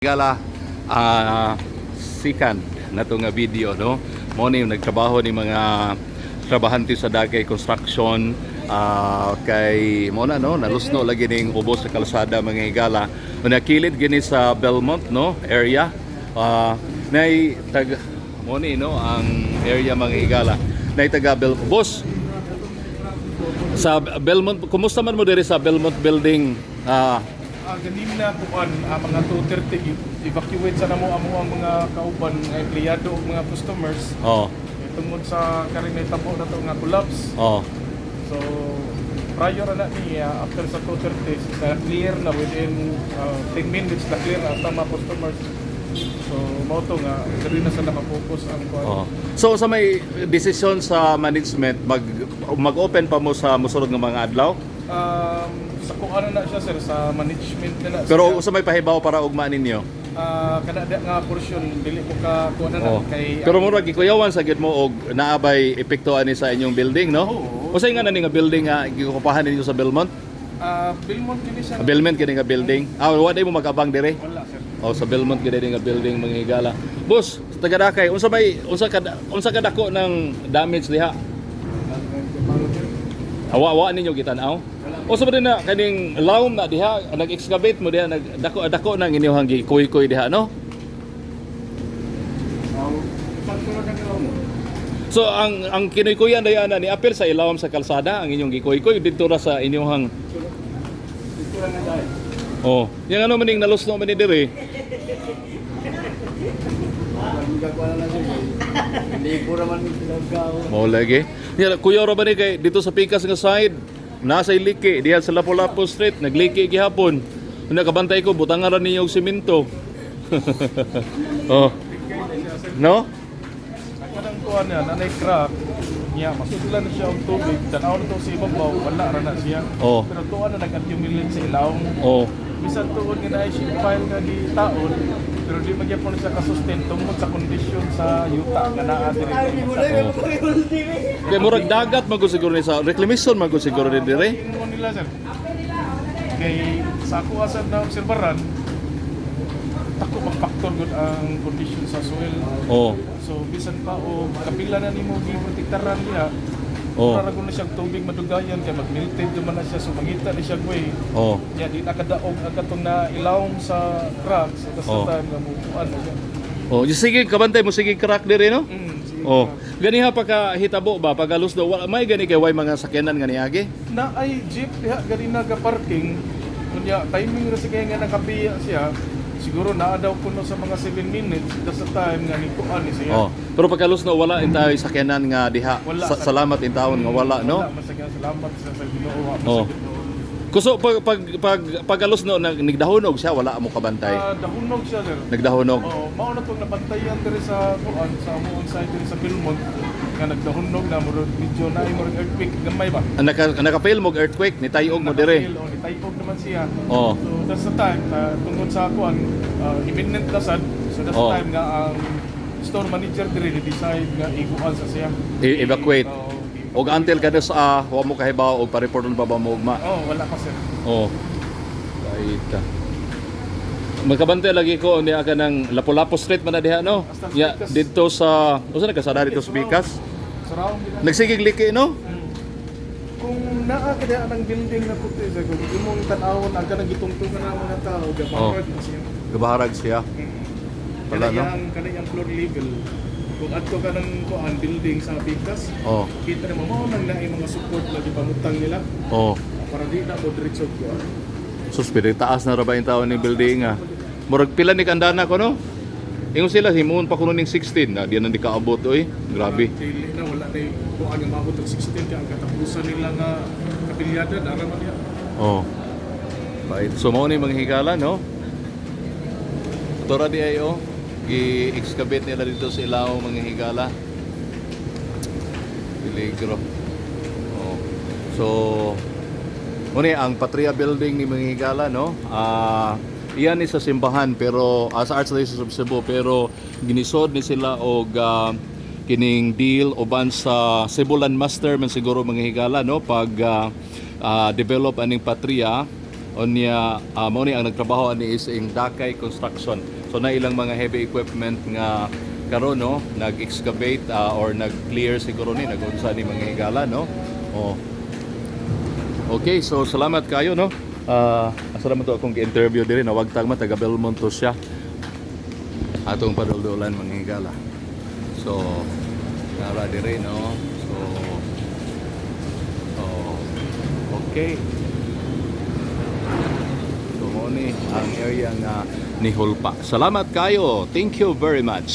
Higala, second na to nga video, no? Mo ni nagtrabaho ni mga trabahante sa Dagay Construction, kay mo na, no, nalusno lagi ning ubos sa kalsada, mga higala. Nakilid gini sa Belmont, no, area. Nay tag mo ni, no, ang area, mga higala. Nay taga Bel Boss sa Belmont, kumusta man mo diri sa Belmont building? Ganina kuan, mga 2:30 evacuate sa namo amo ang mga kauban nga empleyado ug mga customers eh, tungod sa karing nahitabo na to nga collapse. So prior na niya, after sa 2:30 sa clear na within 10 minutes na clear na ang mga customers. So mao to nga diri na sa nakapokus ang kuan. Oh. So sa may desisyon sa management, mag-open pa mo sa mosunod nga mga adlaw? Sa kuan na siya, sir, sa management na na. Pero sa may pahibaw para ugma ninyo. Kada nga portion dili ko ka kuan na kay Pero murag gikuyawan sa gid mo og naabay epekto ani sa inyong building, no? Oo. Unsay nga na ni nga building nga gikupahan ninyo sa Belmont? Belmont kini siya. Ah, Belmont kini nga building. Wa day mo mag-abang dire. Wala, sir. Oh, sa Belmont kini nga building, mga higala. Boss, taga Dakay, unsa kadako ng damage diha? Awa-awa ninyo gitan-aw? O sa ba din na kaning lawom na diha, nag-excavate mo diha, nag dako dako nang inyong gikuy-kuy diha, no? So ang kinuykuyan diha na ni apel sa ilawom sa kalsada ang inyong gikuy-kuy didto ra sa inyong. Oh, yang ano maning nalusno man ni diri? Mao lagi. Ya, kuya ra ba ni kay dito sa Pikas nga side, nasa iliki diha sa Lapu-Lapu Street, nagliki gihapon. Nakabantay ko butangan ra ninyo og simento. Oh. No? Ang kanang kuan niya, nanay crack niya, masudlan na siya og tubig, tanaw na to sa ibabaw, wala ra na siya. Pero tuan na nag-accumulate sa ilawom. Bisan tuod nga naay sheet pile nga gitaon, pero di magyapon siya ka-sustain tungod sa kondisyon sa yuta nga naa diri. Oh. Kay murag dagat man gud siguro ni sa reclamation man gud siguro ni dire. Mo nila, sir. Kay sa ako asad na obserbaran, tako mag-factor gud ang kondisyon sa soil. So bisan pa o kapila na nimo giprotektaran diha, para na siyang tubig madugayan kay mag-melted duman na siya, so mangita ni siya way. Ya di nakadaog ang katong na ilawom sa crack, so that's the time nga mo ano siya. Oh, yung sige kabantay mo sige crack dire, no? Sige. Oh. Ganiha pagka hitabo ba pagalos daw wala may gani kay way mga sakyanan nga niagi. Na ay jeep diha ganina ga parking, kunya timing ra sige nga nakapiya siya. Siguro naa daw kuno sa mga 7 minutes, that's the time nga ni kuan ni siya. Oh. Pero pagkalos no wala intay sakyanan nga diha. Wala. Salamat intawon nga wala, no. Wala masagyan, salamat sa Ginoo, wa masagyan. Kuso pag pag pagalos no nagdahunog siya, wala mo kabantay. Dahunog siya, sir. Nagdahunog. Oo, mao na tong nabantayan diri sa kuan sa amuang side diri sa Belmont nga nagdahunog na murag medyo na murag earthquake gamay ba. Ah, naka-fail mo earthquake ni tayog mo dire. Naka-fail, oh, nitayog naman siya. Oh. So that's the time tungod sa kuan, imminent na sad. So that's the time nga ang store manager diri ni decide nga iguan sa siya. Evacuate. Oo. Og until kada sa wa mo kahibaw og pa-report pa ba mo ugma. Oh, wala pa, sir. Oh. Kahit magkabantay lagi ko niya ka ng Lapu-Lapu Street man na diha, no. Hasta Ya Pikas. didto sa unsa na kasada dito sa Pikas. Surround nila. Nagsigig liki, no? Kung naa ka diha ng building na puti sa kung imong tan-awon ang kanang gitungtungan ng mga tao gabaharag na siya. Gabaharag siya. Wala, no? Kanang floor level. Kung adto ka ng kuan building sa Pikas, kita na mo mao nang naay mga support na gipamutang nila para di na mo diretso kuan. Sus, pero taas na ra ba yung tao ni building ah. Murag pila ni kandana ko, no? Ingon sila himuon pa kuno ning 16 na di na di kaabot oy. Grabe. Dili na, wala na yung kuan nga maabot og 16 kay ang katapusan nila nga kapilyada dara man diha. Oh. Right. So mao ni mga higala, no? Tora di ay oh. Gi-excavate nila dito sa ilaw, mga higala. Peligro. Oh. So muna ang Patria Building ni mga higala, no? Iyan ni sa simbahan pero sa Archdiocese of Cebu, pero ginisod ni sila og kining deal uban sa Cebu Land Master man siguro, mga higala, no, pag develop aning Patria. Unya mao ni ang nagtrabaho ani is ing Dakay Construction. So na ilang mga heavy equipment nga karon, no, nag-excavate or nag-clear siguro ni, nagunsa ni, mga higala, no. Oh. Okay, so salamat kayo, no. Asa naman to akong gi-interview diri, nawagtang man, taga Belmont to siya. Atong paduldulan, mga higala. So nara dire, no. So oh, okay. So mo ni ang area nga ni Hulpa. Salamat kayo. Thank you very much.